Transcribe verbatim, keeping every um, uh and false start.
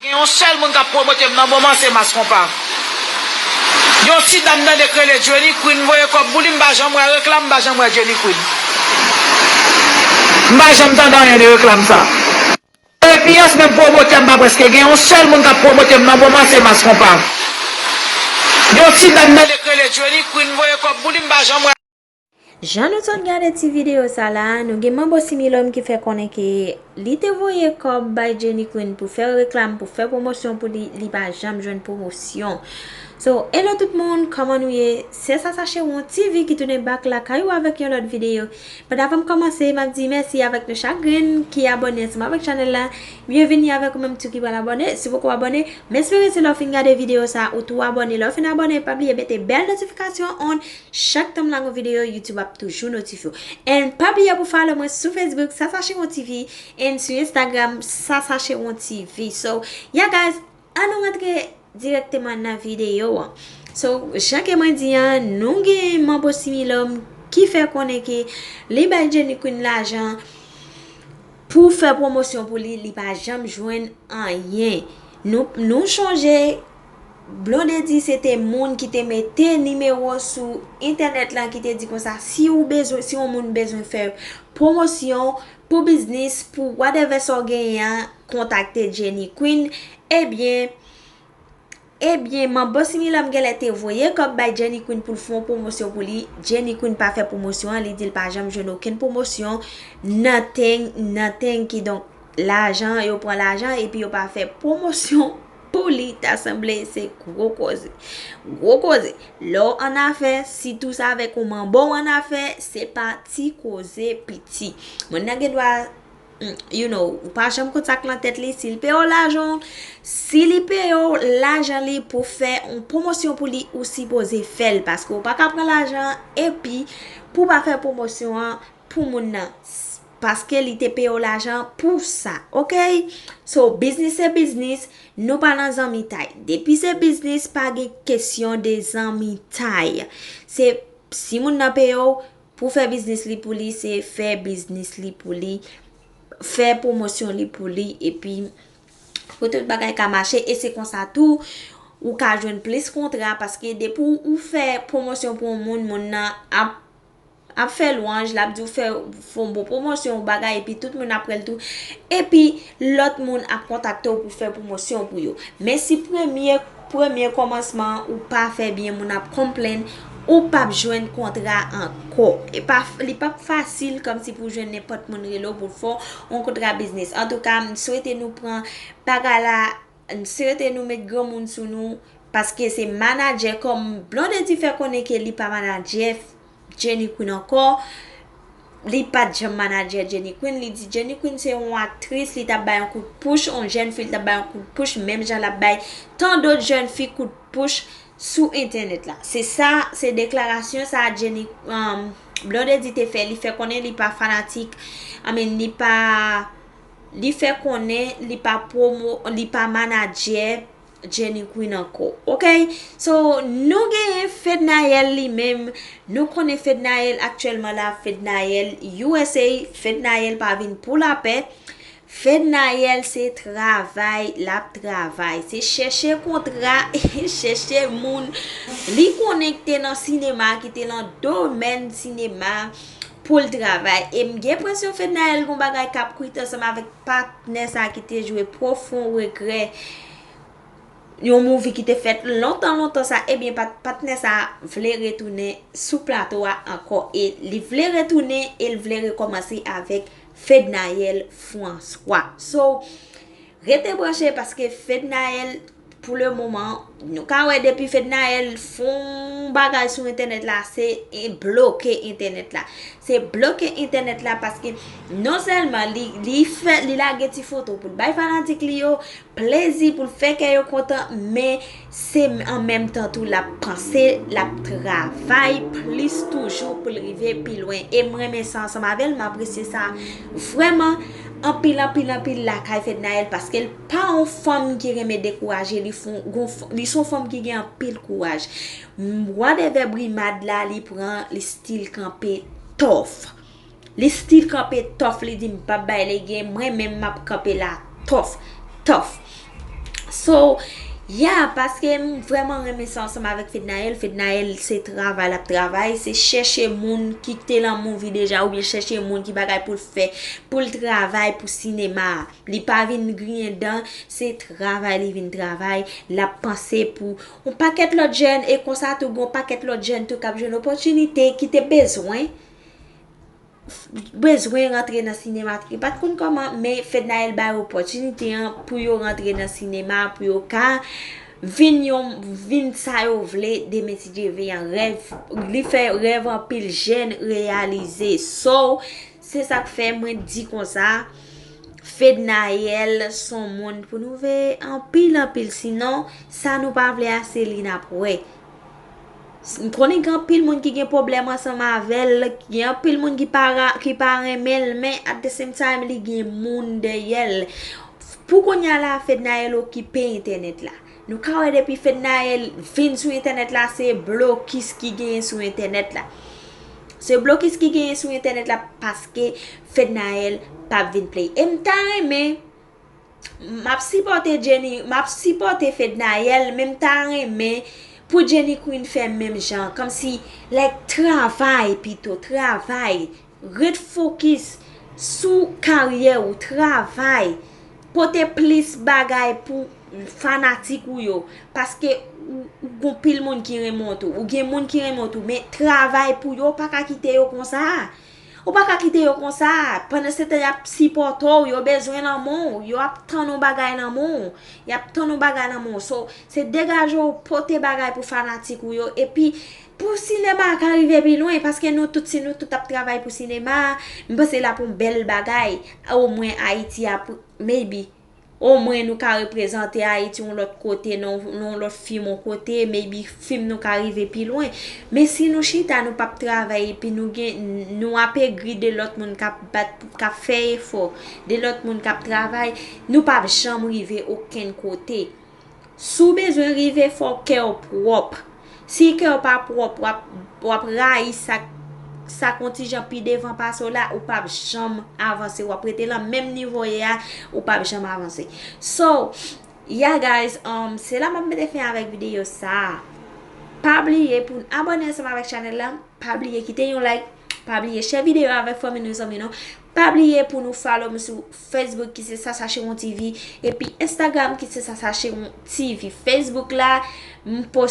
Yon sèl moun k ap pwomote m nan moman se Mass Konpa. Yon ti dam nan k rele Jenny Queen voye kòb pou li, m pa janm wè reklam, m pa janm wè Jenny Queen. M pa janm tande anyen de reklam sa. Epiyans menm pwomote m pa prèske gen, yon sèl moun k ap pwomote m nan moman se Mass Konpa. Yon ti dam nan k rele Jenny Queen voye kòb pou li, m pa janm wè. Jan nou sot gade ti videyo sa la, nou gen Manbo Similòm ki fè konnen ke li te voye kòb bay Jenny Queen pou fè reklam, pou fè pwomosyon pou li, li pa janm jwenn pwomosyon. So, hello tout moun, kòman nou ye? Se Sasa Chewon TV ki tounen back lakay ou avèk yon lòt videyo. But avan m kòmanse, m ap di mèsi avèk nou chak grenn ki abòne ansanm avèk chanèl la. Byenveni avèk ou menm tou ki pral abòne. Si w poko abòne, m espere se lè w fin gade videyo sa, ou tou abòne. Lè w fin abòne, pa bliye mete bèl notifikasyon on. Chak tan m lage yon videyo, YouTube ap toujou notifye w. And pa bliye pou follow mwen sou Facebook, Sasa Chewon TV, and sou Instagram, Sasa Chewon TV. So, yeah guys, ann nou rantre dirèkteman nan videyo an. So, jan ke mwen di an, nou gen Manbo Similòm ki fè konnen ke li bay Jenny Queen lajan pou fè pwomosyon pou li, li pa janm jwenn anyen. Nou, nou chonje, Blondedy se te moun ki te mete nimewo sou entènèt lan ki te di konsa, si ou bezwen, si yon moun bezwen fè pwomosyon pou biznis, pou whatever sa w genyen an, kontakte Jenny Queen. Ebyen, Ebyen, Manbo Similòm genlè te voye kòb bay Jenny Queen pou l fè yon pwomosyon pou li. Jenny Queen pa fè pwomosyon an, li di l pa janm jwenn okenn pwomosyon, nothing, nothing. Kidonk, lajan, yo pran lajan epi yo pa fè pwomosyon pou li. Ta sanble se gwo koze. Gwo koze. Lè w annafè, sitou sa avèk yon manbo w annafè, se pa ti koze piti. Moun nan gen dwa Mm, you know, ou pa janm konn sa k nan tèt li, si l peye w lajan, si li peye w lajan li pou fè yon pwomosyon pou li, ou sipoze fè l, paske ou pa ka pran lajan an epi pou w pa fè pwomosyon an pou moun nan, paske li te peye w lajan pou sa, oke? So, biznis se biznis, nou pa nan zanmitay. Depi se biznis, pa gen kesyon de zanmitay. Se, si moun nan peye w, pou fè biznis li pou li, se fè biznis li pou li, fè pwomosyon li pou li, epi pou tout bagay ka mache, e se konsa tou, ou ka jwenn plis kontra, paske depi w, ou fè pwomosyon pou yon moun, moun nan ap, ap fè lwanj, l ap di w fè, fè yon bon pwomosyon, yon bagay, epi tout moun ap wè l tou, epi lòt moun ap kontakte w pou fè pwomosyon pou yo. Men si premye, premye kòmansman an ou pa fè byen, moun ap konplenn, ou p ap jwenn kontra ankò. E pa, li p ap fasil kòmsi pou w jwenn nenpòt moun rele w pou l fè w yon kontra biznis. Antouka, m swete nou pran bagay la, m swete nou met granmoun sou nou, paske se manadjè, kòm Blondedy fè konnen ke li pa manadjè Jenny Queen ankò. Li pa t janm manadjè Jenny Queen. Li di Jenny Queen se yon aktris, li t ap bay yon kout pouch, yon jèn fi, li t ap bay yon kout pouch, menm jan l ap bay tan dòt jèn fi kout pouch sou entènèt la. Se sa, se deklarasyon sa a Jenny, um, Blondedy te fè. Li fè konnen li pa fanatik, I mean, li pa, li fè konnen li pa pwomo, li pa manadjè Jenny Queen ankò. Oke? So, nou genyen Fednaelle li menm. Nou konnen Fednaelle aktyèlman la, Fednaelle U S A, Fednaelle pa vin pou lapè. Fednaelle se travay l ap travay. Se chèche kontra, chèche moun. Li konnen ki te nan sinema, ki te nan domèn sinema pou l travay. E m gen enpresyon Fednaelle gon bagay k ap kwit ansanm avèk patnè sa ki te jwe Profond Regret. Yon movie ki te fèt lontan, lontan sa, ebyen, pat-, patnè sa vle retounen sou plato a ankò. E li vle retounen e l vle rekòmanse avèk Fednaelle François. So, rete branche paske Fednaelle, pou le moman, nou ka wè depi Fednaelle fè yon bagay sou entènèt la, se e bloke entènèt la. Se bloke entènèt la paske non sèlman li, li fè, li lage ti foto pou l bay fanatik li yo, plezi pou l fè kè yo kontan, men se an menm tan tou l ap panse, l ap travay plis toujou pou l rive pi lwen. E m renmen sa ansanm avè l, m apresye sa vrèman anpil, anpil, anpil lakay Fednaelle, paske l pa yon fanm ki renmen dekouraje, li fon, gon f-, li se yon fanm ki gen anpil kouraj. M, whatever brimad la li pran, li still kanpe tòf. Li still kanpe tòf, li di, "M p ap bay legen, mwen menm m ap kanpe la tòf, tòf." So, yeah, paske m vrèman renmen sa ansanm avèk Fednaelle. Fednaelle se travay l ap travay, se chèche moun ki te nan movie deja oubyen chèche moun ki bagay pou l fè, pou l travay pou sinema a. Li pa vin griyen dan, se travay li vin travay, l ap panse pou yon pakèt lòt jèn, e konsa tou gen yon pakèt lòt jèn tou k ap jwenn opòtinite ki te bezwen bezwen rantre nan sinema, ki pa t konn kòman, men Fednaelle bay opòtinite an pou yo rantre nan sinema, pou yo ka vin yon, vin sa yo vle demen si Dye vle an rèv, li fè rèv anpil jèn reyalize. So, se sa k fè mwen di konsa, Fednaelle s on moun pou nou veye anpil anpil, sinon sa nou pa vle a se li n ap wè. M konnen gen anpil moun ki gen pwoblèm ansanm avè l, gen anpil moun ki pa ra, ki pa renmen l, men at the same time li gen moun dèyè l. Pou kounye a la, Fednaelle okipe entènèt la. Nou ka wè depi Fednaelle vin sou entènèt la, se blokis ki genyen sou entènèt la. Se blokis ki genyen sou entènèt la paske Fednaelle p ap vin play. E m ta renmen M ap sipòte Jenny, m ap sipòte Fednaelle, men m ta renmen pou Jenny Queen fè menm jan, kòmsi, like, travay pito, travay, ret fokis sou karyè w, travay, pote plis bagay pou fanatik ou yo, paske ou, ou gon pil moun ki renmen w tou, ou gen moun ki renmen w tou, men travay pou yo, ou pa ka kite yo konsa. Ou pa ka kite yo konsa. Pandan se tan y ap sipòte w, yo bezwen nan men w, yo ap tann yon bagay nan men w. Y ap tann yon bagay nan men w. So, se degaje w, pote bagay pou fanatik ou yo. Epi, pou sinema a ka rive pi lwen, paske nou tout, si nou tout ap travay pou sinema a, m panse l ap yon bèl bagay. Omwen Ayiti ap, maybe. Omwen nou ka reprezante Ayiti yon lòt kote, nan yon, nan yon lòt fim yon kote, maybe fim nou ka rive pi lwen. Men si nou chita, nou p ap travay, epi nou gen, nou ap egri de lòt moun k ap bat, k ap fè efò, de lòt moun k ap travay, nou p ap janm rive okenn kote. Si w bezwen rive, fò kè w pwòp. Si kè w pa pwòp, w ap, w ap rayi sa, sa k yon ti jan pi devan pase w la, ou p ap janm avanse. W ap rete nan menm nivo w ye a, ou p ap janm avanse. So, yeah guys, um, se la m ap mete fen avèk videyo sa a. Pa bliye pou n abòne ansanm avèk chanèl la. Pa bliye kite yon like. Pa bliye share videyo a avèk fanmi nou, zanmi nou. Pa bliye pou nou follow m sou Facebook ki se Sasa Chiron T V. Epi Instagram ki se Sasa Chiron T V. Facebook la, m poste